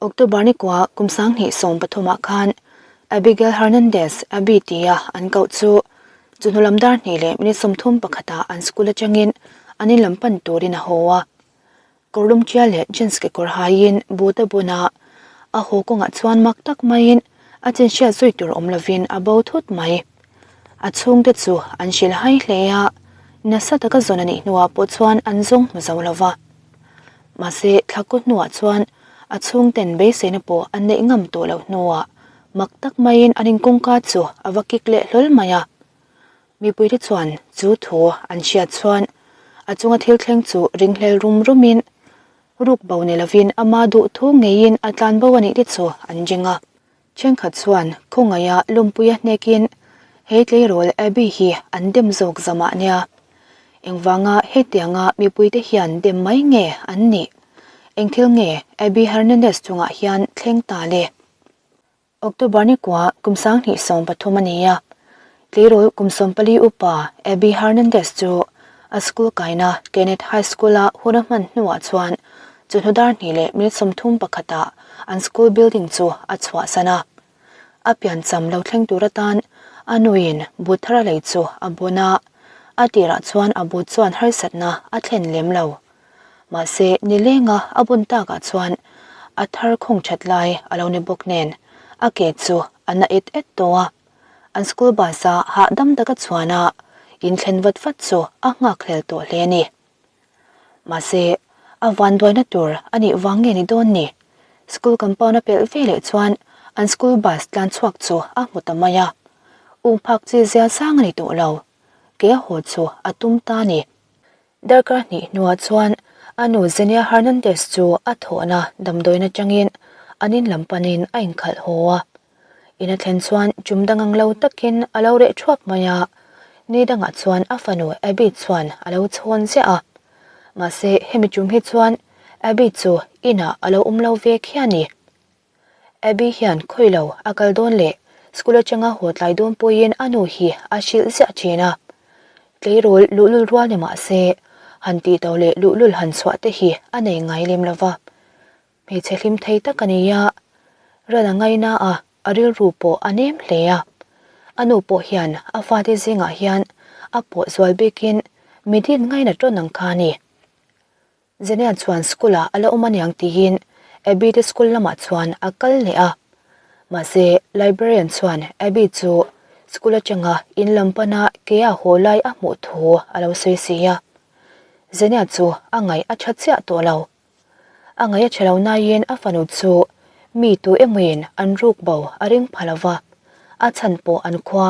October ni kua kum 2013 ah khan Abigail Hernandez, Abby tia an koh chu chawhnu lam dar hnih leh minute 31 ah an school atangin an in lam pan turin a haw a. Kawrlum ṭial leh jeans kekawr haiin boot a bun a, a haw kawngah chuan mak tak maiin a chin hriat zui tur awm lovin a bo thut mai. A chhungte chu an hrilh hai hle a, nasa taka zawn a nih hnuah pawh chuan an zawng hmu zo lo va. Mahse, thla kaw hnuah chuan a chhungten beiseina pawh an neih ngam tawh loh hnuah mak tak maiin an inkawngka chu a va kik leh hlawl mai a. Mipuite chuan chu thu an hriat chuan a chunga thil thleng chu ringhlel rum rumin ruk bo ni lovin ama duh thu ngeiin a tlan bo a nih te chu an ring a. Thenkhat chuan khawngaia lawmpuia hnekin he tleirawl Abby hi an dem zawk zamah nia. Engvanga hetianga mipuite hian dem mai nge an nih? Eng thil nge Abby Hernandez chungah hian thleng ta le? October ni kua kum 2013 a ni a, tleirawl kum 14 upa Abby Hernandez chu a school kaina Kenneth High School-a hun a hman hnuah chuan chawhnu dar hnih leh minute 31 ah an school building chu a chhuahsan a. A piancham lo thleng tur atan a nuin but thar a lei chu a bun a, a tirah chuan a but chuan harsatna a thlen lem lo. Mahse, nilenga a bun takah chuan a thar khawng that lai a lo ni bawk nen, a ke chu a na et et tawh a. An school bus a hahdam taka chuan a inthlen vat vat chu a nghakhlel tawh hle a ni. Mahse, a vanduaina tur a nih vang nge ni dawn ni? School compound a pelh ve leh chuan an school bus tlan chhuak chu a hmu ta mai a. Ungphak chi zia sang a ni tawh lo. Ke a haw chu a tum ta a ni. Darkar hnih hnuah chuan a nu Zenia Hernandez chu a thawhna damdawiin atangin an in lam panin a inkhalh haw a. In a thlen chuan tum dang ang lo takin a lo reh thuap mai a, ni dangah chuan a fanu Abby chuan a lo chhawn ziah a. Mahse hemi tum hi chuan Abby chu inah a lo awm lo ve khian ni. Abby hian khawi lo a kal dawn leh school atanga haw tlai dawn pawhin a nu hi a hrilh ziah thin a. Tleirawl luhlul rual ni mah se, han tih to leh luhlul han chhuah te hi a nei ngai lem lo va. Hmeichhe hlim thei tak a ni a, ran a ngaina a, a rilru pawh a nem hle a. A nu pawh hian a fate zingah hian a pawh zual bikin midin ngaina tawn ang kha a ni. Zenia chuan school ah a la awm aniang tiin Abby te school lamah chuan a kal leh a. Mahse, librarian chuan Abby chu school atanga in lam pana ke a haw lai a hmuh thu a lo sawi si a. Zenia chu a ngaih a tha chiah tawh lo. A ngaih a tha lo naiin a fanu chu mi tu emawin an ruk bo a ring pha lo va, a chhan pawh an khua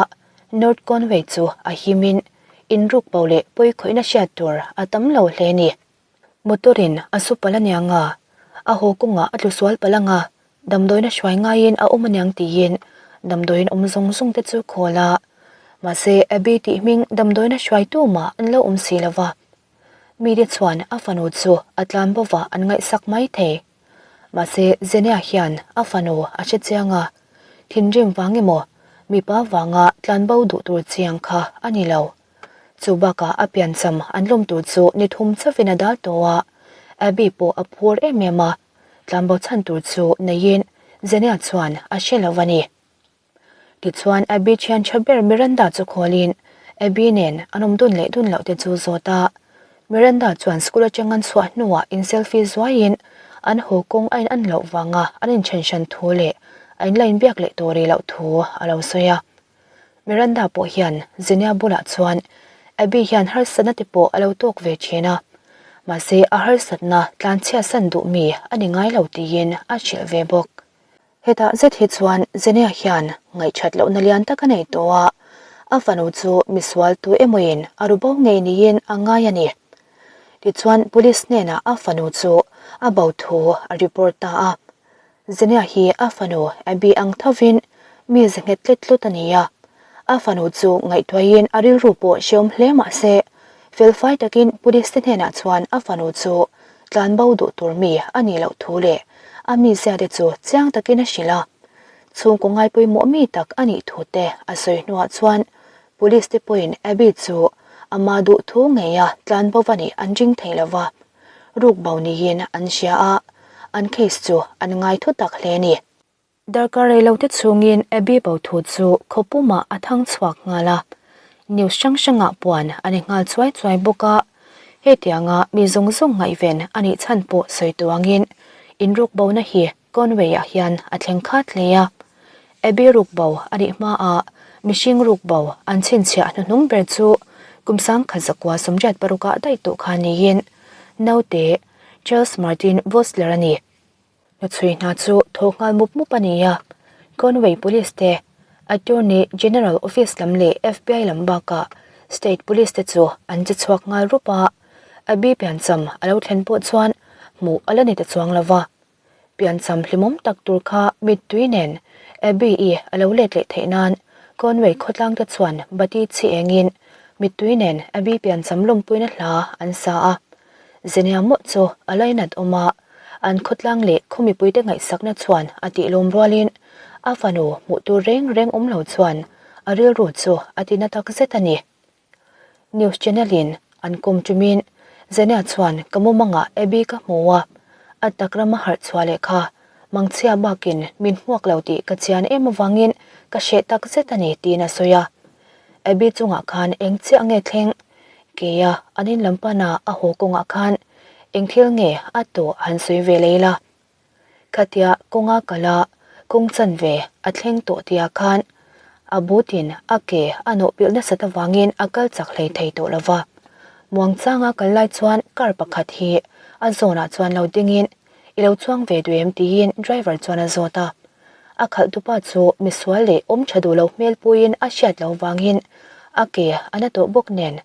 North Conway chu a himin Inruk bo leh pawi khawihna hriat tur a tam lo hle ni. Motor in a su palh aniang a, a haw kawngah a tlu sual palh ang a, damdawiin a hruai ngaiin a awm aniang tiin damdawiin awm zawng zawng te chu khawl a. Mahse Abby tih hming damdawiin a hruai tu mah an lo awm si lo va. Mite chuan a fanu chu a tlan bo va an ngaihsak mai thei. Mahse, Zenia hian a fanu a hre chiang a, thinrim vang emaw, mipa vanga tlanbo duh tur chiang kha a ni lo. Chu bakah a piancham an lawm tur chu ni thum chauhin a dal tawh a, Abby pawh a phur em em a, tlanbo chhan tur chu neiin Zenia chuan a hre lo a ni. Tichuan, Abby thian tha ber Miranda chu khawlin Abby nen an awm dun leh dun loh te chu zawt a. Miranda chuan school atang an chhuah hnuah in selfie zuaiin an haw kawng a in an loh vanga an inthen hran thu leh a in la inbiak leh tawh rih loh thu a lo sawi a. Miranda pawh hian Zenia bulah chuan Abby hian harsatna te pawh a lo tawk ve thin a, mahse a harsatna tlanchhiatsan duh mi a ni ngai lo tiin a hrilh ve bawk. Hetah zet hi chuan Zenia hian ngaihṭhat lohna lian tak a nei tawh a, a fanu chu misual tu emawin a ru bo ngei niin a ngai a ni. Tichuan police hnenah a fanu chu a bo thu a report ta a. Zenia hi a fanu Abby ang thovin mi ze nghet tlet tlut a ni a, a fanu chu ngaihtuahin a rilru pawh hreawm hle mah se, felfai takin police te hnenah chuan a fanu chu tlanbo duh tur mi a nih loh thu leh a mizia te chu chiang takin a hrilh a. Chhungkaw ngaipawimawh mi tak a nih thu te a sawi hnuah chuan police te pawhin Abby chu ama duh thu ngeia tlanbo va nih an ring thei lo va, rukbo niin an hria a. an case chu an ngai thu tak hle a ni. Darkar reilote chhungin Abby bo thu chu khaw pumah a thang chhuak nghal a, news hrang hrangah puan a ni nghal chuai chuai bawk a. Hetianga mi zawng zawng ngaihven a nih chhan pawh sawi tawh angin inruk bona hi Conway-ah hian a thleng khat hle a. Abby ruk bo a nih hmaah mihring ruk bo an chhinchhiah hnuhnung ber chu kum 1986 ah daih tawh kha niin naute Charles Martin Vosler a ni. Hnuchhui hna chu thaw nghal mup mup a ni a, Conway Police te, Attorney General Office lam leh FBI lam bakah State Police te chu an che chhuak nghal rup a, Abby piancham a lo thlen pawh chuan hmuh a la ni ta chuang lo va. Piancham hlimawm tak tur kha mittui nen Abby-i a lo let leh theih nan Conway khawtlang te chuan bati chhi engin mittui nen Abby piancham lawmpuina hla an sa a. Zenia mawlh chu a lainat awm a, an khawtlang leh khaw mipuite ngaihsakna chuan a tih lawm rualin a fanu hmuh tur reng reng awm lo chuan a rilru chu a ti na tak zet a ni. News channel in an kawm tumin Zenia chuan ka mumangah Abby ka hmu a, a tak rama harh chhuah leh kha mangchhia bakin min hmuak lo tih ka chian em avangin ka hreh tak zet a ni tiin a sawi a. Abby chungah khan eng chiah nge thleng? Keia an in lam pana a haw kawngah khan eng thil nge a tawh han sawi ve lei la. Khatia kawnga kal a kawng chanve a thleng tawh tia khan a butin a ke a nawh pilh nasat avangin a kal chak hlei thei tawh lo va. Muangchanga kal lai chuan car pakhat hi a zawnah chuan lo dingin i lo chuang ve duh em tiin driver chuan a zawt a. A khalhtupa chu misual leh awm tha duh lo hmel puiin a hriat loh vangin a ke a na tawh bawk nen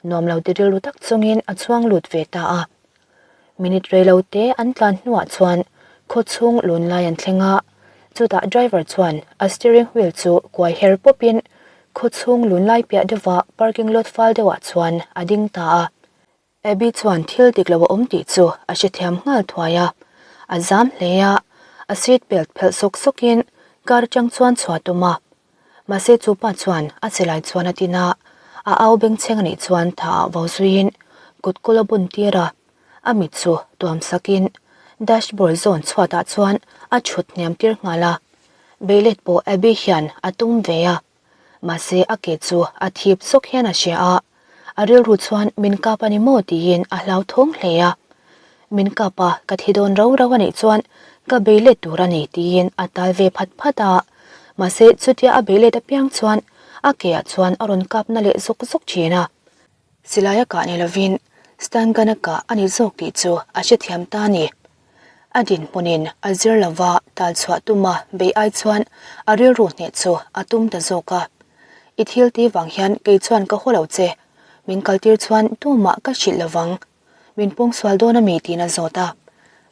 nuam lo ti rilru tak chungin a chhuang lut ve ta a. Minute rei lo te an tlan hnuah chuan khaw chhung lun lai an thleng a, chutah driver chuan a steering wheel chu kuai her pawpin khaw chhung lun lai piah deuhva parking lot fal deuhah chuan a ding ta a. Abby chuan thil dik lo a awm tih chu a hrethiam nghal thuai a, a zam hle a, a seat belt phelh sawk sawkin car atang chuan chhuah tum a. Mahse chu pa chuan a che lai chuan a tin a, a au bengchheng anih chuan tha ah vo zuiin kut kawl a bun tir a, a mit chu tuam sakin dashboard zawn chhuat ah chuan a chhut hniam tir nghal a. Beilet pawh Abby hian a tum ve a. Mahse a ke chu a thip zawk hian a hria a, a rilru chuan min kap a ni maw tiin a hlauthawng hle a. Min kap a, ka thi dawn rau rau a nih chuan ka bei let tur a ni tiin a tal ve phat phat a. Mahse chutia a bei let apiang chuan a ke ah chuan a rawn kap na leh zawk zawk thin a. Silai a kah ni lovin stun gun a kah a ni zawk tih chu a hrethiam ta a ni. A dinhmunin a zir lova tal chhuah tuma bei ai chuan a rilru hneh chu a tum ta zawk a. I thil ti vang hian kei chuan ka haw lo che, min kaltir chuan tumah ka hrilh lovang. Min pawngsual dawn a mi tiin a zawt a.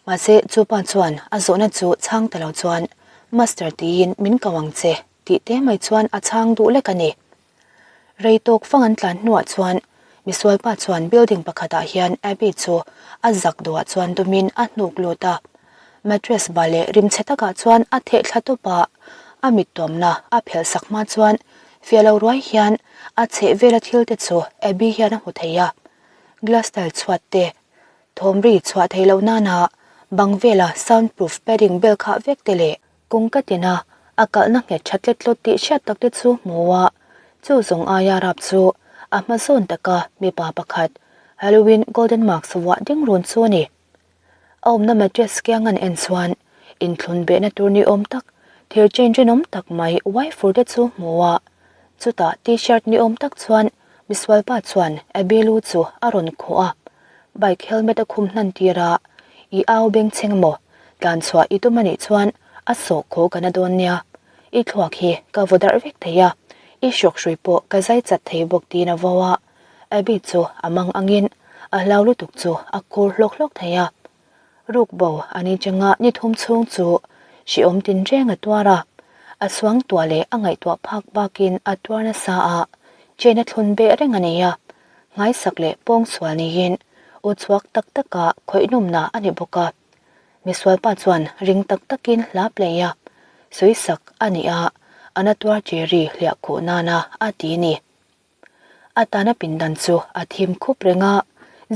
Mahse chupa chuan a zawhna chu chhang ta lo chuan Master tiin min ko ang che tih te mai chuan a chhang duh lek a ni. Rei tawk fang an tlan hnuah chuan misualpa chuan building pakhatah hian Abby chu a zak duhah chuan dumin a hnuk lut a. Mattress ba leh rimchhe takah chuan a theh thla tawp a, a mit tuamna a phelh sak hma chuan fiah lo ruai hian a chheh vela thil te chu Abby hian a hmu thei a. Glass tile chhuat te, thawm ri chhuah theih loh nana bang vela sound proof padding bel khah vek te leh Kawngka tina a kalhna nghet tha tlet tlawt tih hriat tak te chu hmu a, chu zawng aia rap chu a hma zawn taka mipa pakhat Halloween golden mask vuah ding run chu a ni. A awmna mattress kiang an en chuan inthlun behna tur ni awm tak thir chain rinawm tak mai uai fur te chu hmu a, chutah t-shirt ni awm tak chuan misualpa chuan Abby lu chu a rawn khuh a, bike helmet a khum hnan tir a, I au bengchheng maw? Tlan chhuah i tum anih chuan a sawh khaw ka na dawn nia. I thluak hi ka vaw darh vek thei a, i hrawk hrui pawh ka zai chat thei bawk tiin a vo a. Abby chu a mang angin a hlau lutuk chu a kur hlawk hlawk thei a. Ruk bo a ni changa ni thum chhung chu hrehawm tinreng a tuar a. A suang tuah leh a ngaihtuah phak bakin a tuar nasa a, chain a thlun beh reng a ni a. Nghaisak leh pawngsual niin u chhuak tak taka khawihnawmna a ni bawk a. Misualpa chuan ring tak takin hla play a, sawisak a ni a, a na tuar cherry hliah khuh nana a ti ni. A tana pindan chu a thim khup reng a,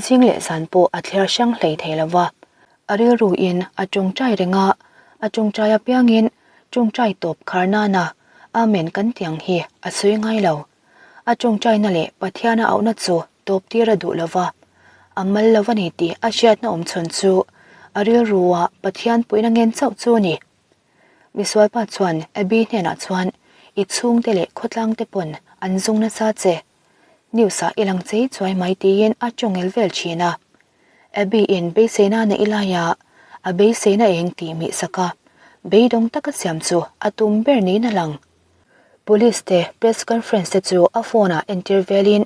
zing leh zan pawh a thliar hrang hlei thei lo va. A rilruin a tawngtai reng a, a tawngtai apiangin tawngtai tawp khar nana Amen kan tih ang hi a sawi ngai lo. A tawngtaina leh Pathiana auhna chu tawp tir a duh lo va, a mal lo a ni tih a hriatna awm chhawn chu a rilrua Pathian puihna ngen chauh chu a ni. Misualpa chuan Abby hnenah chuan, I chhungte leh khawtlangte pawn an zung nasa che. News ah i lang chei chuai mai tiin a tawngel vel thin a. Abby in beiseina neih laia a beiseina eng tih mihsak a, beidawng taka siam chu a tum ber niin a lang. Police te press conference te chu a phone ah entir velin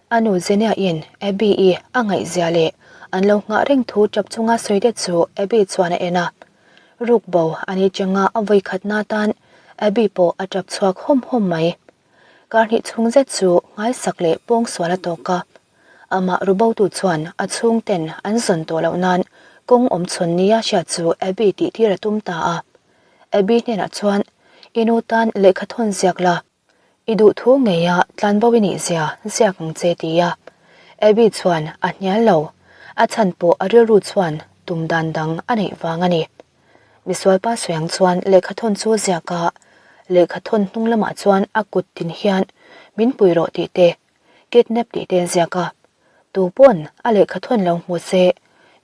a nu Zenia in Abby i a ngaihzia leh an lo nghah reng thu tap chunga sawi te chu Abby chuan a en a. Ruk bo a ni changa a vawi khatna atan Abby pawh a tap chhuak hawm hawm mai. Kar hnih chhung zet chu nghaisak leh pawngsual a tawk a. Amah rubotu chuan a chhungten an zawn tawh loh nan kawng awm chhawn nia hriat chu Abby tih tir a tum ta a. Abby hnenah chuan, I nu tan lehkha thawn ziak la, i duh thu ngeia tlanbo i nih zia ziak ang che ti a. Abby chuan a hnial lo, a chhan pawh a rilru chuan tum dan dang a neih vang a ni. Misualpa sawiang chuan lehkha thawn chu ziak a, lehkha thawn hnung lamah chuan a kut tin hian min pui rawh tih te, kidnap tih te a ziak a. Tu pawn a lehkha thawn lo hmu se,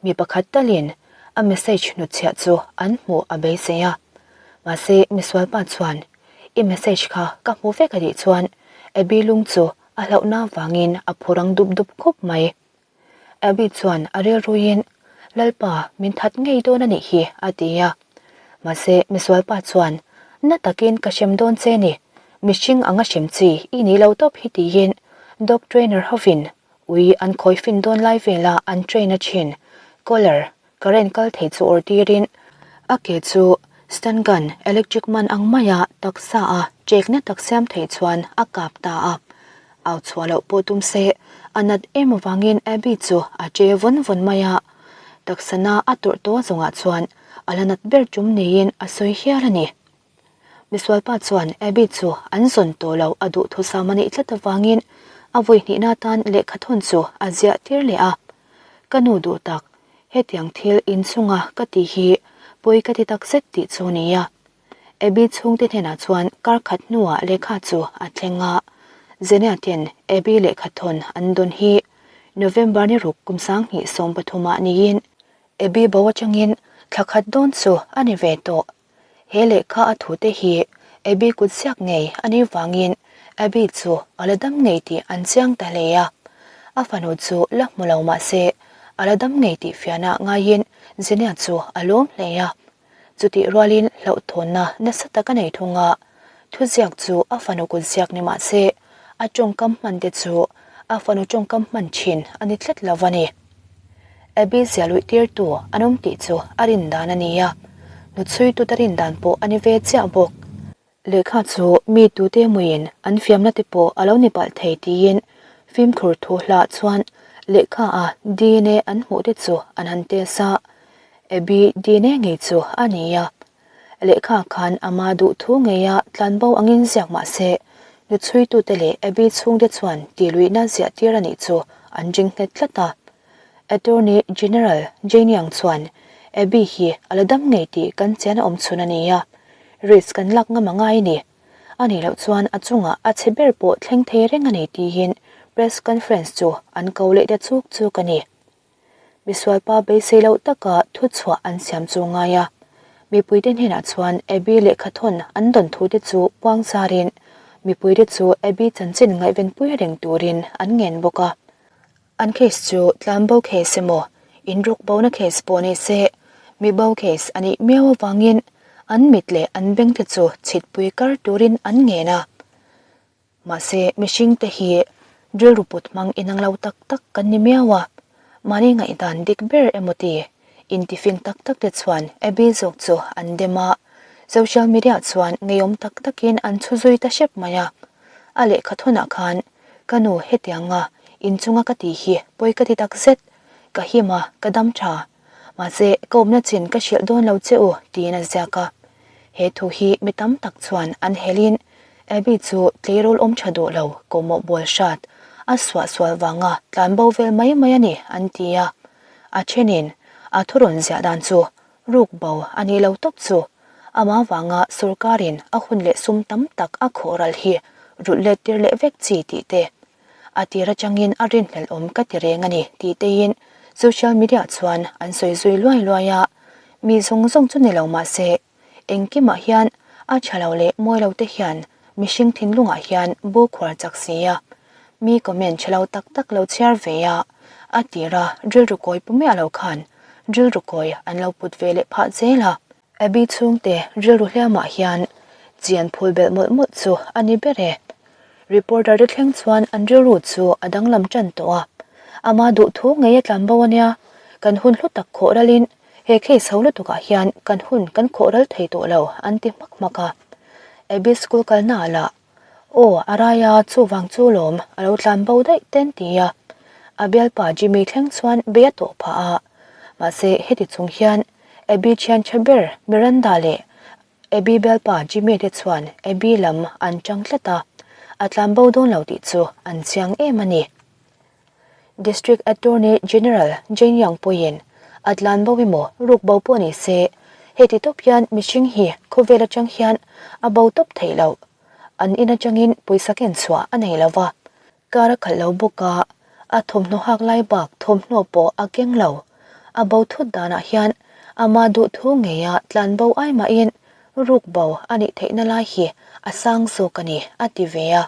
mi pakhat talin a message hnutchhiah chu an hmuh a beisei a. Mahse misualpa chuan i message kha ka hmu vek a tih chuan Abby lung chu a hlauhna vangin a phu rang dup dup khawp mai. Abby chuan a rilruiin, Lalpa, min that ngei dawn a nih hi, a ti a. Mahse, misualpa chuan, Na takin ka hrem dawn che ni, mihring anga hrem chi i ni lo tawp hi tiin dog trainer hovin ui an khawi fin dawn lai vela an train a thin, collar, Current kal thei chu awr tirin a ke chu stun gun electric man ang maia taksa a chekna tak siam thei chuan a kap ta a. Au chhuah loh pawh tum se a nat em avangin Abby chu a che vawn vawn mai a. Taksa na a tawrh tawh zawngah chuan a la nat ber tum niin a sawi hial a ni. Misualpa chuan Abby chu an zawn tawh lo a duh thusam a nih tlat avangin a vawi hnihna atan lehkha thawn chu a ziah tir leh a. Ka nu duh tak, hetiang thil inchunga ka tih hi pawi ka ti tak zet tih chu nia. Abby chhungte hnenah chuan kar khat hnuah lehkha chu a thleng a. Zenia ten Abby lehkha thawn an dawn hi November ni ruk kum 2013 ah niin Abby bo atangin thla khat dawn chu a ni ve tawh. He lehkha a thute hi Abby kut ziak ngei a nih vangin Abby chu a la dam ngei tih an chiang ta hle a. A fanu chu la hmu lo mah se a la dam ngei tih fiahna ngaiin Zenia chu a lawm hle a. Chutih rualin hlauhthawnna nasa tak a nei thung a. Thuziak chu a fanu kut ziak ni mah se a tawngkam hman te chu a fanu tawngkam hman thin a ni tlat lo a ni. Abby zia luih tirtu an awm tih chu a rin dan a ni a, hnuchhuitute rin dan pawh a ni ve chiah bawk. Lehkha chu mi tute muiin an fiamna te pawh a lo ni palh thei tiin fimkhur thu hlah chuan lehkha a DNA an hmuh te chu an han test a, Abby DNA ngei chu a ni a. Lehkha khan ama duh thu ngeia tlanbo angin ziak mah se, hnuchhuitute leh Abby chhungte chuan tihluihna ziah tir a nih chu an ring nghet tlat a. Attorney General Jane Young chuan Abby hi a la dam ngei tih kan chian a awm chhun a ni a, risk kan lak ngam a ngai a ni. A nih loh chuan a chungah a chhe ber pawh thleng thei reng a ni tiin press conference chu an ko leh ta chuk chuk a ni. Misualpa beisei loh taka thuchhuah an siam chu ngai a. Mipuite hnenah chuan Abby lehkha thawn an dawn thute chu puang zarin mipuite chu Abby chanchin ngaihvenpui reng turin an ngen bawk a. An case chu tlanbo case emaw inruk bona case pawh ni se mi bo case a nih miau avangin an mit leh an bengte chu chhitpui kar turin an ngen a. Mahse, mihringte hi rilru put hmang inang lo tak tak kan ni miau a, mahni ngaihdan dik ber emaw ti intifing tak tak te chuan Abby zawk chu an dem a, social media chuan ngeiawm tak takin an chhu zui ta hrep mai a. A lehkha thawnah khan, Ka nu hetianga inchunga ka tih hi pawi ka ti tak zet, ka him a, ka dam tha. Mahse, ka awmna chin ka hrilh dawn lo che u, tiin a ziak a. He thu hi mi tam tak chuan an helin Abby chu tleirawl awm tha duh lo kawhmawh bawl hrat a suah sual vanga tlan bo vel mai mai a ni an ti a. A thenin. A thurawn ziah dan chu ruk bo a nih lo tawp chu amah vanga sorkarin a hun leh sum tam tak a khawh ral hi rulh let tir leh vek chi tih te a tir atangin a rinhlelh awm ka ti reng a ni tih teiin social media chuan an sawi zui luai luai a, mi zawng zawng chu ni lo mah se Engkimah hian a tha lo leh mawi lo te hian mihring thinlungah hian bu khuar chak si a, mi comment tha lo tak tak lo chhiar ve a, a tira rilru kawi pu miah lo khan rilru kawi an lo put ve leh phah zel a. Abby chhungte rilru hliamah hian chian phul belh mawlh mawlh chu a ni ber e. Reporter te thleng chuan an rilru chu a danglam tan tawh a, ama duhthu ngei a tlan bo a nia, kan hun hlu tak khawh ralin He case ho lutuk ah hian kan hun kan khawh ral thei tawh lo an ti hmak hmak a. Abby school kalna ah lah aw a rai a chuvang chu lawm a lo tlan bo daih ten ti a. A bialpa Jimmy thleng chuan bei a tawh phah a. Mahse heti chung hian Abby thian tha ber Miranda leh Abby bialpa Jimmy te chuan Abby lam an tang tlat a, a tlan bo dawn lo tih chu an chiang em a ni. District Attorney General Jane Young pawhin a tlan bo emaw ruk bo pawh ni se, heti tawp hian mihring hi khawvel atang hian a bo tawp theih loh. An in atangin pawisa ken chhuah a nei lo va, car a khalh lo bawk a, a thawmhnaw hak lai bak thawmhnaw pawh a keng lo. A bo thut danah hian amah duhthu ngeia tlan bo ai mahin ruk bo a nih theihna lai hi a sang zawk a ni, a ti ve a.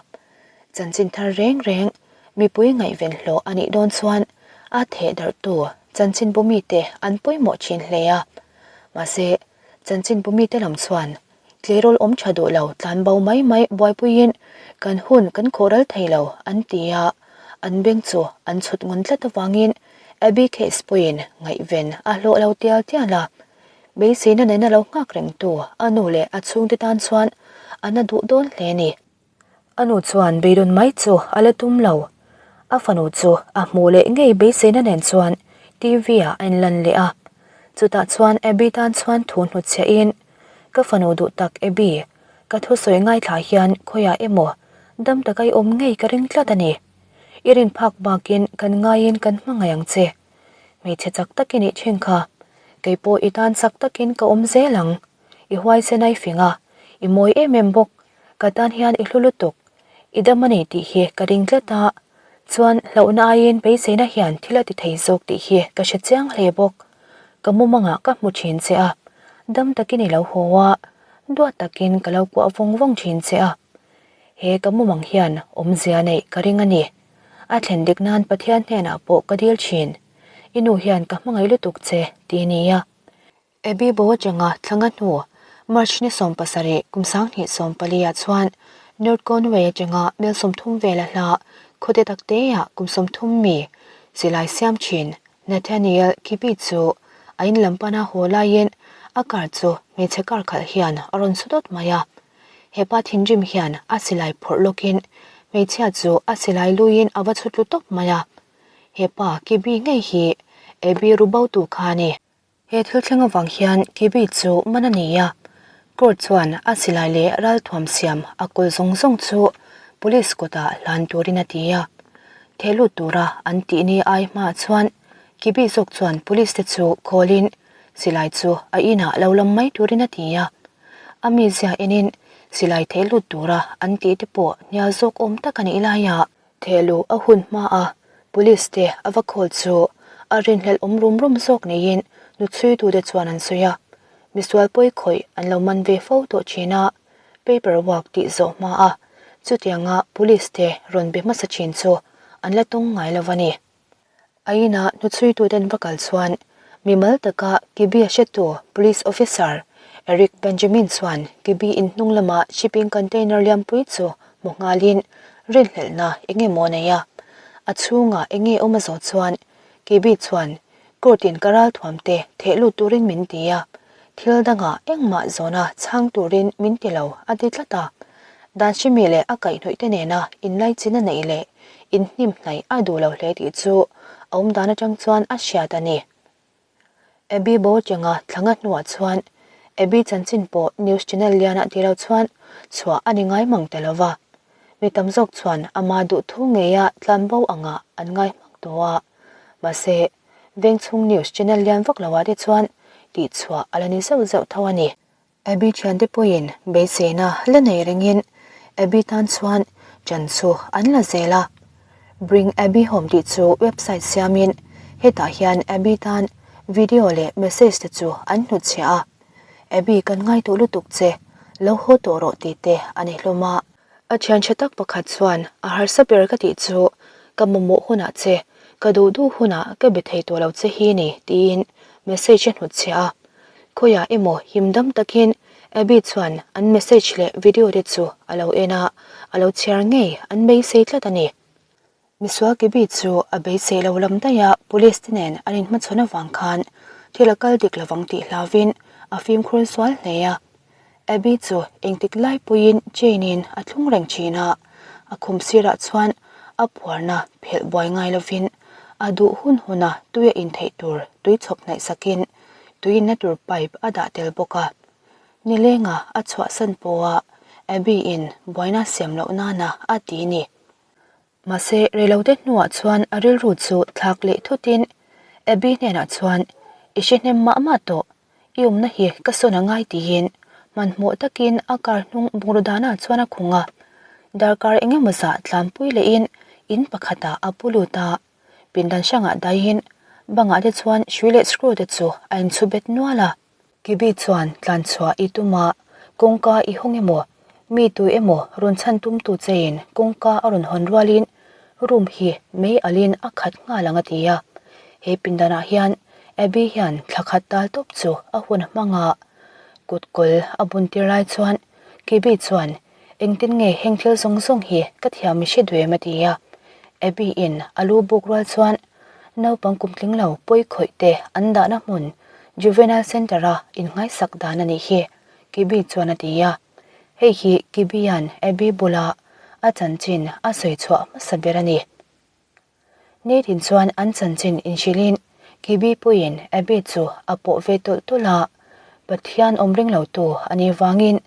Chanchin thar reng reng mipui ngaihven hlawh a nih dawn chuan a theh darhtu chanchinbu mite an pawimawh thin hle a. Mahse, chanchinbu mite lam chuan tleirawl awm tha duh lo tlan bo mai mai buaipuiin kan hun kan khawh ral thei lo an ti a, an beng chu an chhut ngawn tlat avangin Abby case pawhin ngaihven a hlawh lo tial tial a. Beiseina nena lo nghak rengtu a nu leh a chhungte tan chuan a na duh dawn hle a ni. A nu chuan beidawn mai chu a la tum lo. A fanu chu a hmuh leh ngei beiseina nen chuan TV ah a inlan leh a. Chutah chuan Abby tan chuan thu hnutchhiah in, Ka fanu duh tak Abby, ka thusawi ngaithla hian khawiah emaw dam taka i awm ngei ka ring tlat a ni. I rin phak bakin kan ngaiin kan hmangaih ang che. Hmeichhe chak tak i nih thin kha. Keipawh i tan chak takin ka awm zel ang. I huaisen a i fing a, i mawi em em bawk. Ka tan hian i hlu lutuk, i dam a ni tih hi ka ring tlat a, chuan hlauhna aiin beiseina hian thil a ti thei zawk tih hi ka hre chiang hle bawk. Ka mumangah ka hmu thin che a, dam takin i lo haw a, duat takin ka lo kuah vawng vawng thin che a. He ka mumang hian awmzia neih ka ring a ni. A thlen dik nan Pathian hnenah pawh ka dil thin. I nu hian ka hmangaih lutuk che ti nia. Abby bo atanga thlanga hnu March ni 17 kum 2014 ah chuan North Conway atanga mel 30 vela hla khawte takteah kum 30 mi silai siam thin Nathaniel Kibbe chu a in lam pana haw laiin a car chu hmeichhe car khalh hian a rawn su dawt mai a. Hepa thinrim hian a silai phawrh lawkin hmeichhia chu a silai luiin a va chhut tlu tawp mai a. Hepa Kibbe ngei hi Abby ru botu kha a ni. He thil thleng avang hian Kibby chu man a ni a, court chuan a silai leh ralthuam siam a kawl zawng zawng chu police kawtah hlan turin a ti a. Theh lut tura an tih ni ai hmaah chuan Kibby zawk chuan police te chu call-in silai chu a inah lo lam mai turin a ti a. A mizia enin silai theh lut tura an tih te pawh hnial zawk awm tak a nih laia Thehluh a hun hma a, Police te a va call chu a rinhlelh awm rum rum zawk niin nuchhuitute chuan an sawi a. Misual pawi khawih an lo man ve fo tawh thin a, paper work tih zawh hma a, chutianga Police te rawn be hmasa thin chu an la tawng ngai lo a ni. A inah hnuchhuituten va kal chuan mimal taka Kibbe hretu Police Officer Eric Benjamin chuan Kibbe in hnung lama shipping container liampui chu hmu nghalin rinhlelhna eng emaw a nei a. A chhungah eng nge awm a zawh chuan Kibbe chuan court in ka ralthuam te theh lut turin min ti a, thil dangah engmah zawna chhang turin min ti lo a ti tlat a. Dan hrimi leh a kaihhnawih te nena inlaichin a neih leh inhnim hnaih a duh lo hle tih chu a awm dan atang chuan a hriat a ni. Abby bo atanga thlanga hnuah chuan Abby chanchin pawh news channel lianah ti lo chuan chhuah a ni ngai mang ta lo va. Mi tam zawk chuan ama duhthu ngeia tlan bo angah an ngai hmak tawh a. Mahse. Vengchhung news channel lian vak loah te chuan tihchhuah a la ni zeuh zeuh tho a ni. Abby thiante pawhin beiseina la nei rengin Abby tan chuan chan chu an la zel a. Bring Abby Home tih chu website siamin hetah hian Abby tan video leh message te chu an hnutchhiah a. Abby kan ngai tawh lutuk che, lo haw tawh rawh tih te a ni hlawm a. A thian tha tak pakhat chuan a harsa ber ka tih chu ka mamawh hunah che, ka duh duh hunah ka be thei tawh lo che hi ni tiin message a hnutchhiah a. Khawiah emaw him dam takin Abby chuan an message leh video te chu a lo en a, a lo chhiar ngei an beisei tlat a ni. Misual Kibi chu a beisei lo lam daih a, police te nen an inhmachhawn avang khan thil a kal dik lovang tih hlauvin a fimkhur sual hle a. Abby chu engtik lai pawhin chain in a thlung reng thin a, a khum sirah chuan a phuarna phelh buai ngai lovin a duh hun huna tui a intheih tur tui chhawp hnaih sakin tui inna tur pipe a dah tel bawk a. Nilenga a chhuahsan pawha Abby in buaina siam loh nana a ti ni. Mahse reilote hnuah chuan a rilru chu thlak leh thutin Abby hnenah chuan I hre hnem mah mah tawh, i awmna hi ka sawn a ngai tiin hmanhmawh takin a car hnung bungraw danah chuan a khung a. Darkar eng emaw zah tlanpui lehin in pakhatah a pu lut a, pindan hrangah daihin bangah te chuan hrui leh screw te chu a inchhu bet nual a. Kibi chuan tlan chhuah i tum a, kawngka i hawng emaw, mi tu emaw rawn chhan tum tu chein kawngka a rawn hawn rualin room hi mei alin a khat nghal ang a ti a. He pindanah hian Abby hian thla khat tal tawp chu a hun a hmang a, kut kawl a bun tir lai chuan Kibi chuan Engtin nge heng thil zawng zawng hi ka thiam mi hre duem a ti a. Abby in a lu buk rual chuan naupang kum tling lo pawi khawih te an dahna hmun Juvenile Centre a inngaisak dan a nih hi Kibi chuan a ti a. Hei hi Kibi-a'n Abby bula a chanchin a sawi chhuah hmasa ber a ni. Nathan chuan an chanchin inhrilhin Kibi puiin Abby chu a pawh ve tawlh tawlh a, Pathian awm ring lo tu a nih vangin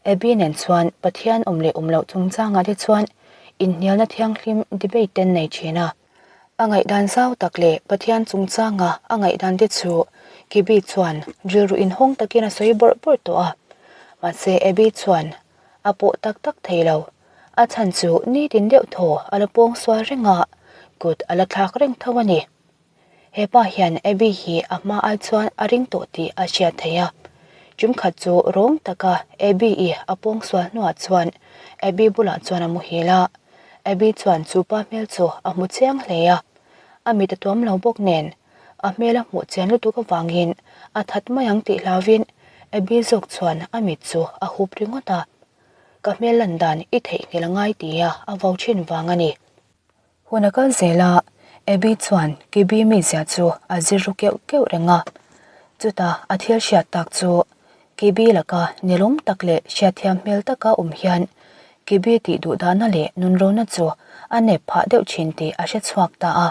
Abby nen chuan Pathian awm leh awm loh chungchangah te chuan inhnialna thianghlim debate te an nei thin a. A ngaihdan zau tak leh Pathian chungchanga a ngaihdan te chu Kibi chuan rilru inhawng takin a sawi bawrh bawrh tawh a, mahse Abby chuan a pawh tak tak thei lo. A chhan chu nitin deuh thaw a la pawng sual reng a, kut a la thlak reng tho a ni. He pa hian Abby hi a hma ai chuan a ring tawh tih a hriat theih a. Tum khat chu rawng taka Abby i a pawng sual hnuah chuan Abby bulah chuan a muhil a. Abby chuan chu pa hmel chu a hmu chiang hle a. A mit a tuam lo bawk nen a hmel a hmuh chian lutuk avangin a that mai ang tih hlauvin Abby zawk chuan a mit chu a hup ringawt a. Ka hmel lan dan i theihnghilh a ngai tia a vo thin vang a ni. Hun a kal zel a, Abby chuan Kibi mizia chu a zir ru keuh keuh reng a. Chutah a thil hriat tak chu Kibi laka nilawm tak leh hriatthiam hmel taka awm hian Kibi tih duh dahna leh nunrona chu a nep phah deuh thin tih a hre chhuak ta a.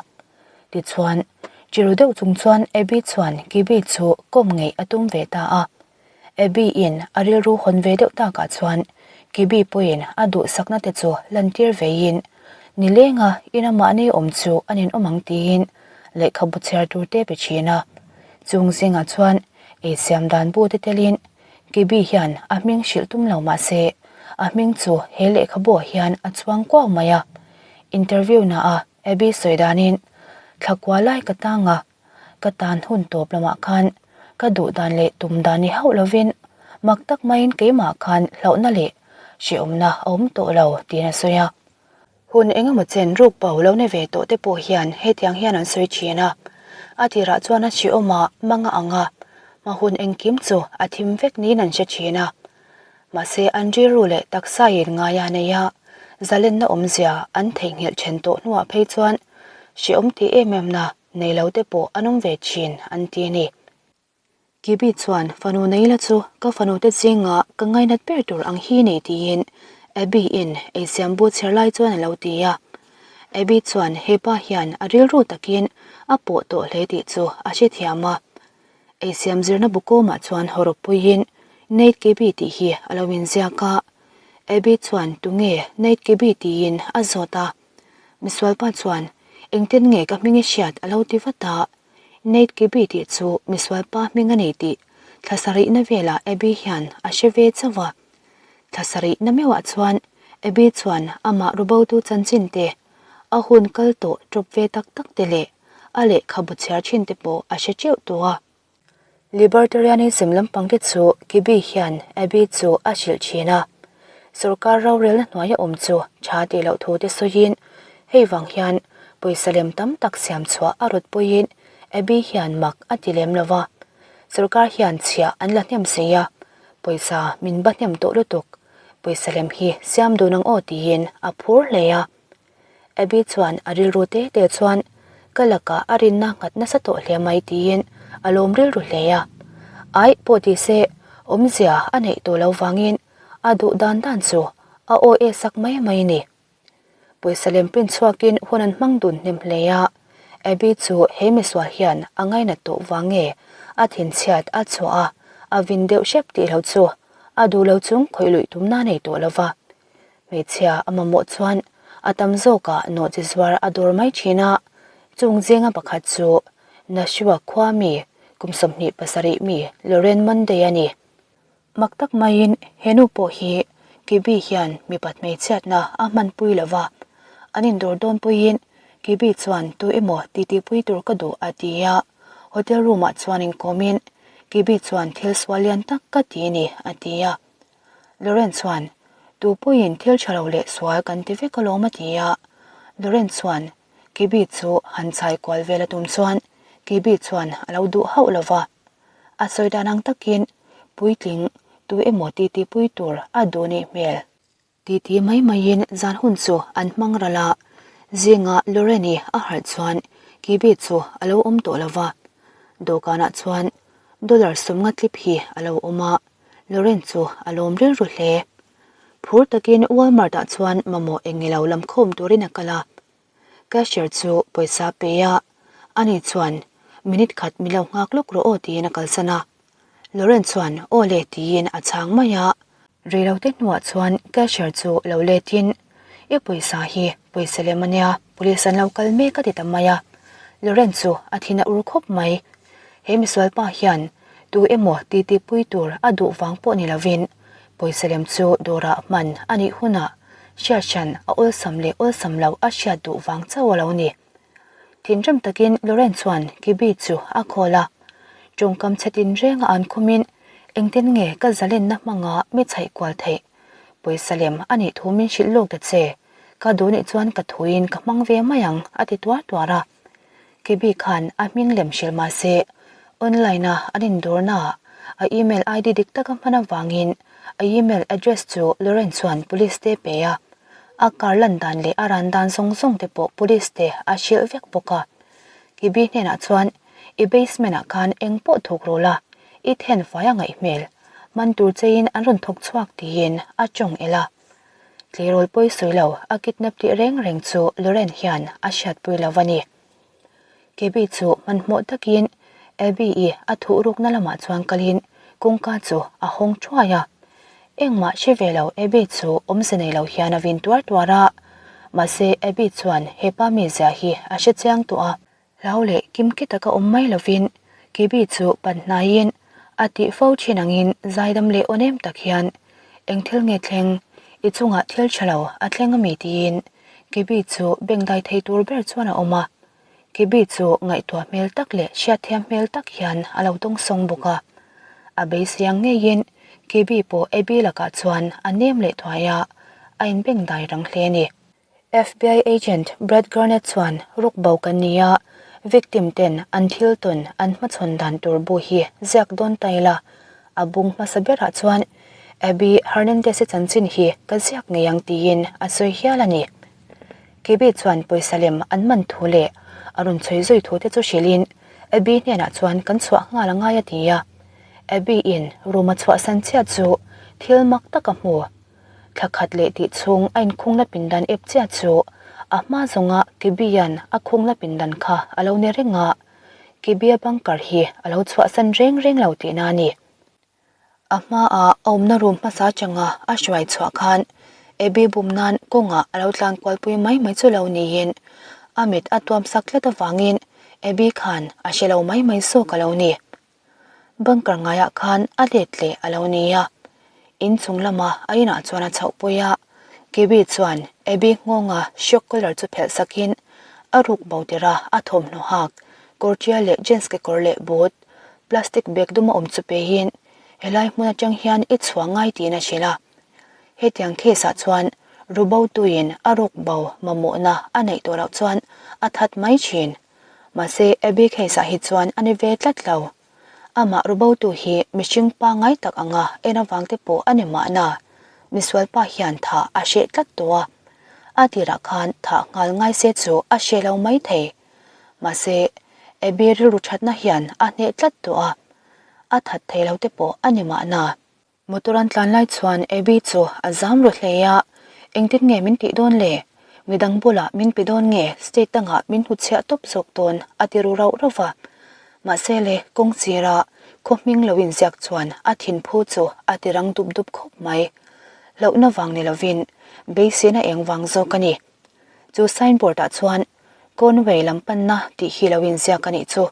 Tichuan, chiru deuh chung chuan Abby chuan Kibi chu kawm ngeih a tum ve ta a. Abby in a rilru hawn ve deuh takah chuan Kibi pawhin a duhsakna te chu lantir veiin nilenga ina mahni awm chu a ninawm ang tiin lehkhabu chhiar tur te pe thin a. Chung zingah chuan ei siam dan bu te telin Kibi hian a hming hrilh tum lo mah se a hming chu he lehkhabuah hian a chuang kuau mai a. Interview naah Abby sawi danin Thlakua lai ka tang a, Ka tan hun tawp lamah khan ka duh dan leh tum dan ni hauh lovin mak tak maiin keimah khan hlauhna leh hrehawmna a awm tawh lo tiin a sawi a. Hun eng emaw chen ruk bo lo ni ve tawh te pawh hian hetiang hian an sawi thin a. A tirah chuan a hrehawm a mang a ang a, hma hun engkim chu a thim vek niin an hre thin a. Mahse an rilru leh taksa in ngaia nei a, zalenna awmzia an theihnghilh then tawh hnuah phei chuan hrehawm tih em em na nei lo te pawh an awm ve thin an ti a ni. Kibi chuan fanu Neila chu ka fanu te zinga ka ngainat ber tur ang hi nei tiin Abby in eisiam bu chher lai chuan a lo ti a. Abby chuan hepa hian a rilru takin a pawh tawh hle tih chu a hrethiam a. Eisiam zirna bu kawmah chuan hawrawp puiin Nate Kibi tih hi a lo inziak a. Abby chuan tunge Nate Kibi tiin a zawt a. Misualpa chuan, Engtin nge ka hming i hriat a lo ti vat a. Nate Kibby tih chu misual pa hming a ni tih thla sarihna velah Abby hian a hre ve chauh a. Thla sarihna meuhah chuan Abby chuan amah rubotu chanchin te, a hun kal tawh ṭawp ve tak tak te leh a lehkhabu chhiar ṭhin te pawh a hre ṭeuh tawh a. Libertarianism lampang te chu Kibby hian Abby chu a hrilh thin a, sorkar rorelna hnuaia awm chu tha tih loh thu te sawiin hei vang hian pawisa lem tam tak siam chhuah a rawt pawhin Abby hian mak a ti lem lo va, sorkar hian chhiah an la hnem si a, pawisa min ba hnem tawh lutuk, pawisa lem hi siam dun ang aw tiin a phur hle a. Abby chuan a rilru te te chuan ka lakah a rinna nghat nasa tawh hle mai tiin a lawm rilru hle a. Aih pawh ti se awmzia a neih tawh lo vangin a duh dan dan chu a aw e sak mai mai a ni. Pawisa lem print chhuakin hun an hmang dun hnem hle a, Abby chu he misual hian a ngainat tawh vang nge a thinchhiat a chhuah a, a vin deuh hrep tih lo chu a duh lo chung khawih luih tumna a nei tawh lo va. Hmeichhia a mamawh chuan a tam zawkah nawhchi zuar a dawr mai thin a, chung zinga pakhat chu Nashua khua mi kum 27 mi Lauren Monday a ni. Mak tak maiin he nu pawh hi Kibi hian mipat hmeichhiatna a hmanpui lo va, an indawr dawn puiin Kibi chuan tu emaw titipui tur ka duh a ti a, hotel room ah chuan inkawmin Kibi chuan thil sual lian tak ka ti ni a ti a. Lauren chuan, Tu pawhin thil tha lo leh sual kan ti vek alawm a ti a. Lauren chuan Kibi chu han chhai kual vel a tum chuan Kibi chuan a lo duh hauh lo va. A sawi dan ang takin puitling tu emaw titipui tur a duh nih hmel. Titi mai maiin zan hun chu an hmang ral a, zingah Lauren-i a harh chuan Kibi chu a lo awm tawh lo va. Dawhkanah chuan dollar 50 tlip hi a lo awm a. Lauren chu a lawm rilru hle. Phur takin Walmart ah chuan mamawh eng nge lo lam khawm turin a kal a. Cashier chu pawisa pe a, ani chuan minute khat min lo nghak lawk rawh aw tiin a kalsan a. Lauren chuan aw le tiin a chhang mai a. Reilote hnuah chuan cashier chu lo letin I pawisa hi pawisa lem ania, police an lo kal mek a ti ta mai a. Lauren chu a thin a ur khawp mai. He misual pa hian Tu emaw titipui tur a duh vang pawh ni lovin pawisa lem chu dawrah hman a nih hunah hriathran a awlsam leh awlsam loh a hriat duh vang chauh a lo ni. Thinrim takin Lauren chuan Kibi chu a call a, tawngkam chhe tinrenga an khumin engtin nge ka zalenna hmanga mi chhaih kual theih? Pawisa lem a nih thu min hrilh lawk ta che, ka duh nih chuan ka thuin ka hmang ve mai ang a ti tuar tuar a. Kibi khan a hming lem hrilh mah se, online a an indawrnaah a email ID dik taka hman avangin a email address chu Lauren chuan police te pe a, a car lan dan leh a ran dan zawng zawng te pawh police te a hrilh vek bawk a. Kibi hnenah chuan i basement ah khan eng pawh thuk rawh la, i then fai a ngaih hmel, man tur cheiin an rawn thawk chhuak tiin a tawng el a. Tleirawl pawi sawi lo a kidnap tih reng reng chu Lauren hian a hriatpui lo a ni. Gaby chu hmanhmawh takin Abby-i a thuh rukna lamah chuan kalin kawngka chu a hawng thuai a. Engmah hre ve lo Abby chu awmze nei lo hian a vin tuar tuar a. Mahse Abby chuan hepa mizia hi a hre chiang tawh a. Hlau leh kimki taka awm mai lovin Kibi chu pan hnaiin a tih fo thin angin zaidam leh aw nem tak hian eng thil nge thleng, i chungah thil tha lo a thleng ami tiin Kibi chu bengdai thei tur ber chuan a awm a. Kibi chu ngaihtuah hmel tak leh hriatthiam hmel tak hian a lo dawngsawng bawk a. A beisiang ngeiin Kibi pawh Abby lakah chuan a nem leh thuai a, a inbengdai rang hle a ni. FBI agent Brad Garnett chuan ruk bo kan ni a, victim ten an thil tawn an hmachhawn dan tur bu hi ziak dawn ta ila, a bung hmasa berah chuan Abby Hernandez-i chanchin hi ka ziak ngei ang tiin a sawi hial a ni. Kibi chuan pawisa lem an man thu leh a rawn chhui zui thu te chu hrilhin Abby hnenah chuan kan chhuah nghal a ngai a ti a, Abby-in room a chhuahsan chiah chu thil mak tak a hmu. Thla khat leh tih chhung a inkhungna pindan ep chiah chu a hma zawnga Kibian a khungna pindan kha a lo ni reng a, Kibia bunker hi a lo chhuahsan reng reng lo tihna a ni. A hmaa a awmna room hmasa atanga a hruai chhuah khan Abby bum nan kawngah a lo tlan kualpui mai mai chu lo niin a mit a tuam sak tlat avangin. Abby khan a hre lo mai mai zawk a lo ni. Bunker ngaiah khan a let leh a lo ni a. In chung lama a inah chuan a chhoh pui a, Gabby chuan Abby nghawnga shock collar chu phelh sakin a ruk bo tir a, a thawmhnaw hak, kawr tial leh jeans kekawr leh boot, plastic bag duma awm chu peiin helai hmun atang hian i chhuah ngai tiin a hrilh a. Hetiang case ah chuan rubotuin a ruk bo mamawhna a neih tawh loh chuan a that mai thin. Mahse Abby case ah hi chuan a ni ve tlat lo. Amah rubotu hi mihring pangngai tak anga en avang te pawh a ni mahna, misual pa hian thah a hreh tlat tawh a. A tirah khan thah nghal ngai se chu a hreh lo mai thei. Mahse Abby rilru thatna hian a hneh tlat tawh a. A that thei lo te pawh a ni mahna. Motor an tlan lai chuan Abby chu a zam ru hle a, Engtin nge min tih dawn le? Midang bulah min pe dawn nge state dangah min hnutchhiah tawp zawk dawn? a ti ru rauh rauh va. Mahse le, kawng sira khaw hming lo inziak chuan a thinphu chu a ti rang dup dup khawp mai. Hlauhna vang ni lovin beiseina eng vang zawk a ni. Chu signboard ah chuan Conway lam panna tih hi lo inziak a nih chu.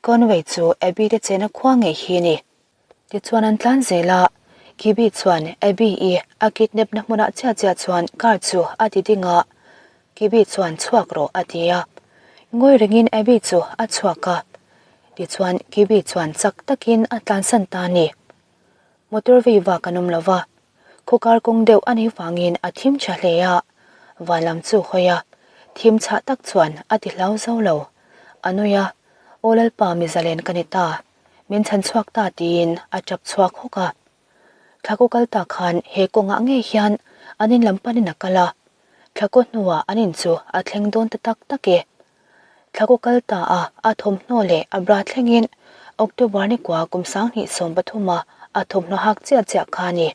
Conway chu Abby te chena khua ngei hi a ni. Tichuan an tlan zel a, Gibby chuan Abby-i a kidnap na hmunah chiah chiah chuan car chu a ti ding a, Gibby chuan chhuak rawh a ti a. Ngawi rengin Abby chu a chhuak a, tichuan Gibby chuan chak takin a tlansan ta a ni. Motor vei vak an awm lo va, khawkar kawng deuh a nih vangin a thim tha hle a, van lam chu hawi a, thim chhah tak chuan a ti hlau zo lo. A nui a, Aw Lalpa mi zalen ka ni ta. Min chhan chhuak ta tiin a tap chhuak hawk a. Thlakaw kal ta khan he kawngah ngei hian an in lam panin a kal a, thlakaw hnuah an in chu a thleng dawn ta tak tak e. Thlakaw kal ta a a thawmhnaw leh a bra thlengin October ni kua kum 2013 a a thawmhnaw hak chiah chiah kha a ni.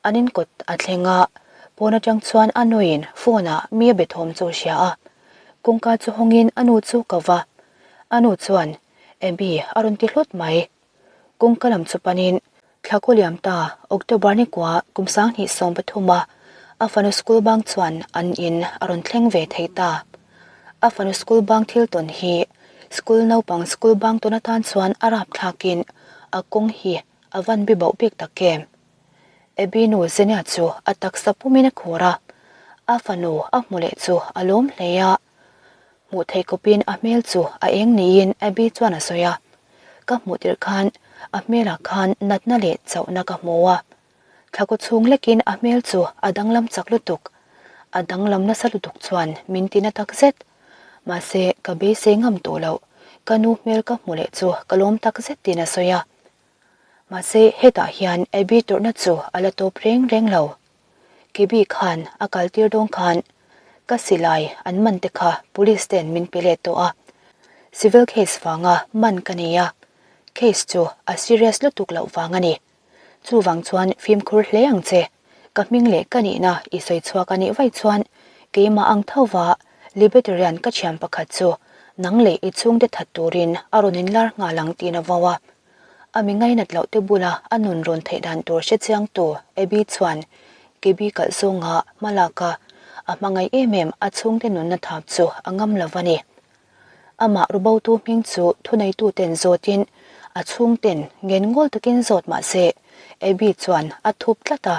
An in kawt a thleng a, pawn atang chuan a nuin phone ah mi a be thawm chu a hria a. Kawngka chu hawngin a nu chu ka va. A nu chuan Abby a rawn ti hlut mai. Kawngka lam chu panin thla kaw liam ta October ni kua kum 2013 a a fanu school bang chuan an in a rawn thleng ve thei ta. A fanu school bang thil tawn hi school naupang school bang tawn atan chuan a rap thlakin a kawng hi a van bi bauh bik tak em. Abby nu Zenia chu a taksa pumin a khur a, a fanu a hmu leh chu a lawm hle a. Hmuh theih kawpin a hmel chu a eng niin Abby chuan a sawi a. Ka hmuh tirh khan a hmelah khan natna leh chauhna ka hmu a. Thlakaw chhung lekin a hmel chu a danglam chak lutuk. A danglam nasa lutuk chuan min ti na tak zet. Mahse, ka beisei ngam tawh loh. Ka nu hmel ka hmu leh chu ka lawm tak zet tiin a sawi a. Mahse, hetah hian Abby tawrhna chu a la tawp reng reng lo. Gabby khan a kaltir dawn khan ka silai an man te kha police ten min pe let tawh a, civil case vanga man ka nei a, case chu a serious lutuk loh vang a ni. Chuvang chuan fimkhur hle ang che, ka hming leh ka nihna i sawi chhuak a nih vaih chuan keimah ang tho va Libertarian ka thian pakhat chu nang leh i chhungte that turin a rawn inlar nghal ang tiin a vau a. A mi ngainat loh te bula a nun rawn theih dan tur hre chiang tu Abby chuan Gabby kalh zawnga hma lak a, a hmangaih em em a chhungte nunna thap chu a ngam lo a ni. Amah rubotu hming chu thuneitu ten zawtin a chhungten ngen ngawl takin zawt mah se Abby chuan a thup tlat a,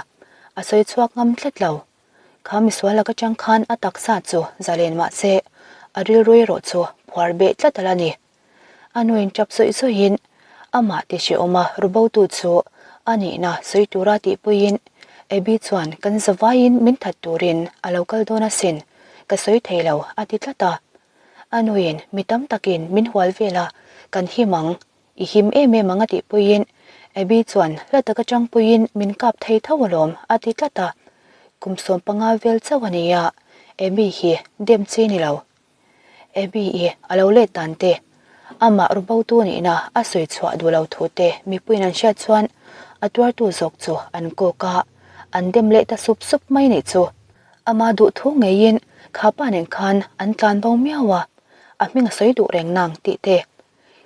a sawi chhuak ngam tlat lo. Kha misual lak atang khan a taksa chu zalen mah se a rilru erawh chu phuar beh tlat a la ni. A nuin tap zawih zawihin amah ti hrehawm a rubotu chu a nihna sawi tura tihpuiin Abby chuan kan zavaiin min that turin a lo kal dawn asin, ka sawi thei lo a ti tlat a. A nuin mi tam takin min hual vel a, kan him ang, i him em em ang a tihpuiin Abby chuan hla taka tangpuiin min kap thei tho alawm a ti tlat a. Kum 15 vel chauh a ni a, Abby hi dem chi ni lo. Abby-i a lo let dan te, amah rubotu nihna a sawi chhuah duh lo thu te mipuiin an hriat chuan a tuartu zawk chu an kawk a, an dem leh ta sup sup mai nih chu. Ama duh thu ngeiin kha pa nen khan an tlan bo miau a, a hming a sawi duh reng nang tih te,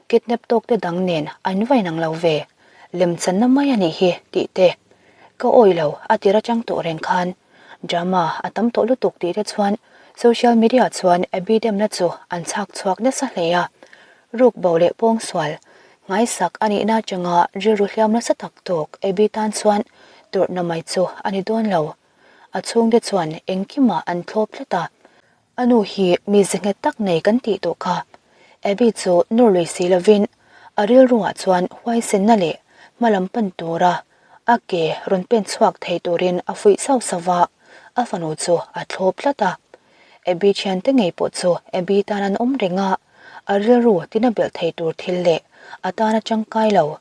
kidnap tawk te dang nen an va inang lo ve, lemchanna mai a nih hi tih te, ka awi lo a tir atang tawh reng khan drama a tam tawh lutuk tih te chuan. Social media chuan Abby demna chu an chhak chhuak nasa hle a, ruk bo leh pawngsual nghaisak a nihna atanga rilru hliam nasa tak tawk Abby tan chuan tawrhna mai chu a ni dawn lo. A chhungte chuan engkimah an thlawp tlat a. A nu hi mi ze nghet tak nei kan tih tawh kha. Abby chu nawr lui si lovin a rilruah chuan huaisenna leh hma lam pan tura a ke rawn pen chhuak thei turin a fuih sauh sauh a, a fanu chu a thlawp tlat a. Abby thiante ngei pawh chu Abby tan an awm reng a, a rilru tina belh thei tur thil leh a tana tangkai lo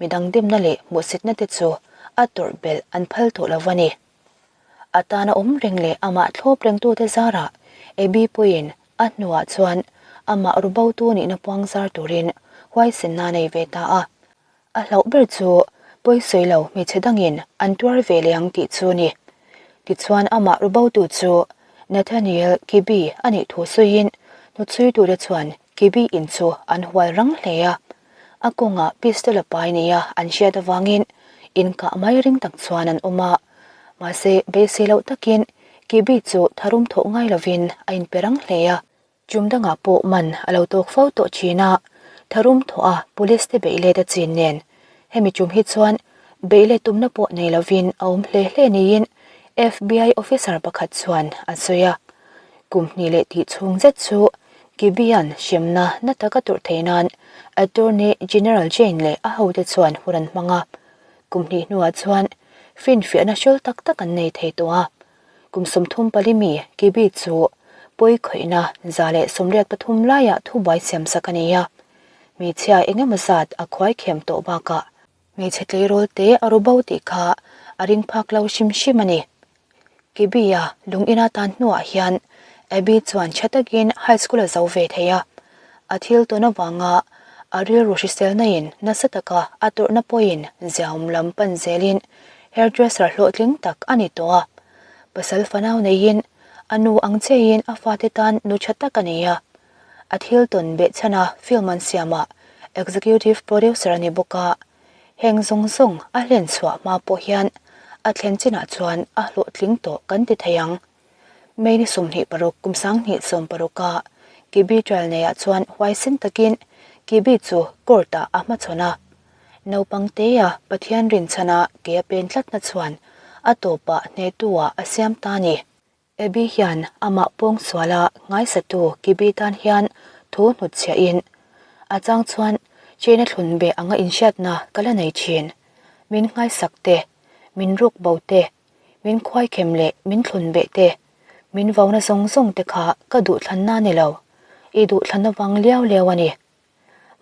midang demna leh hmuhsitna te chu a tawrh belh an phal tawh lo a ni. A tana awm reng leh amah thlawp rengtute zarah Abby pawhin a hnuah chuan amah rubotu nihna puang zar turin huaisenna a nei ve ta a. A hlauh ber chu pawisawi lo hmeichhe dangin an tuar ve leh ang tih chu ni. Tichuan amah rubotu chu Nathaniel Kibi a nih thu sawiin hnuchhuitute chuan Kibi in chu an hual rang hle a. A kawngah pistol a pai nia an hriat avangin inkah mai ring tak chuan an awm a. Mahse, beisei loh takin Kibi chu tharum thawh ngai lovin a inpe rang hle a. Tum dangah pawh man a lo tawk fo tawh thin a, tharum thawh a police te beih let a chin nen. Hemi tum hi chuan beih let tumna pawh nei lovin a awm hle hle niin FBI officer pakhat chuan a sawi a. Kum hnih leh tih chhung zet chu Gibeon hremna na taka tawrh theih nan Attorney General Jane leh a hote chuan hun an hmang a. Kum hnih hnuah chuan finfiahna hrawl tak tak an nei thei tawh a. Kum 34 mi Gibi chu pawi khawihna 183 laiah thubuai siamsak a ni a. Hmeichhia eng emaw zat a khuai khem tawh bakah hmeichhe tleirawl te a ru bo tih kha a ring phak lo hrim hrim a ni. Gibi-a lung ina tan hnuah hian Abby chuan tha takin high school a zo ve thei a. A thil tawn avanga a rilru hriselna in nasa taka a tawrhna pawhin ziaawm lam pan zelin hairdresser hlawhtling tak a ni tawh a. Pasal fanau neiin a nu ang cheiin a fate tan nu tha tak a ni a. A thil tawn behchhana film an siamah executive producer a ni bawk a. Heng zawng zawng a hlen chhuah hma pawh hian a thlen chinah chuan a hlawhtling tawh kan ti thei ang. May ni 26 kum 2016 a Kibi trial neiah chuan huaisen takin Kibi chu court ah a hmachhawn a. Naupang tea Pathian rinchhana ke a pen tlatna chuan a tawpah hnehtu ah a siam ta a ni. Abby hian amah pawng suala ngaisatu Kibi tan hian thu hnutchhiahin a chang chuan China thlun beh anga inhriatna ka la nei thin. Min nghaisak te, min ruk bo te, min khuaikhem leh min thlun beh te, min vauna zawng zawng te kha ka duhthlanna a ni lo, i duhthlanna vang liau liau a ni.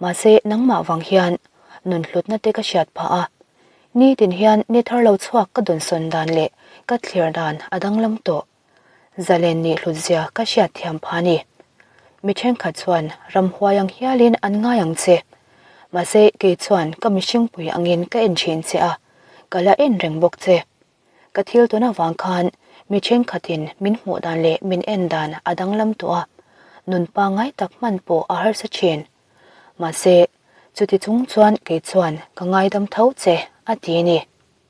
Mahse, nangmah vang hian nun hlutna te ka hriat phah a, nitin hian ni thar lo chhuak ka dawnsawn dan leh ka thlir dan a danglam tawh. Zalen nih hlutzia ka hriat thiam phah a ni. Mi thenkhat chuan ramhuai ang hialin an ngai ang che. Mahse, kei chuan ka mihringpui angin ka en thin che a, ka la en reng bawk che. Ka thil tawn avang khan mi thenkhatin min hmuh dan leh min en dan a danglam tawh a, nun pangngai tak hman pawh a harsa thin. Mahse, chuti chung chuan kei chuan ka ngaidam tho che, a ti a ni.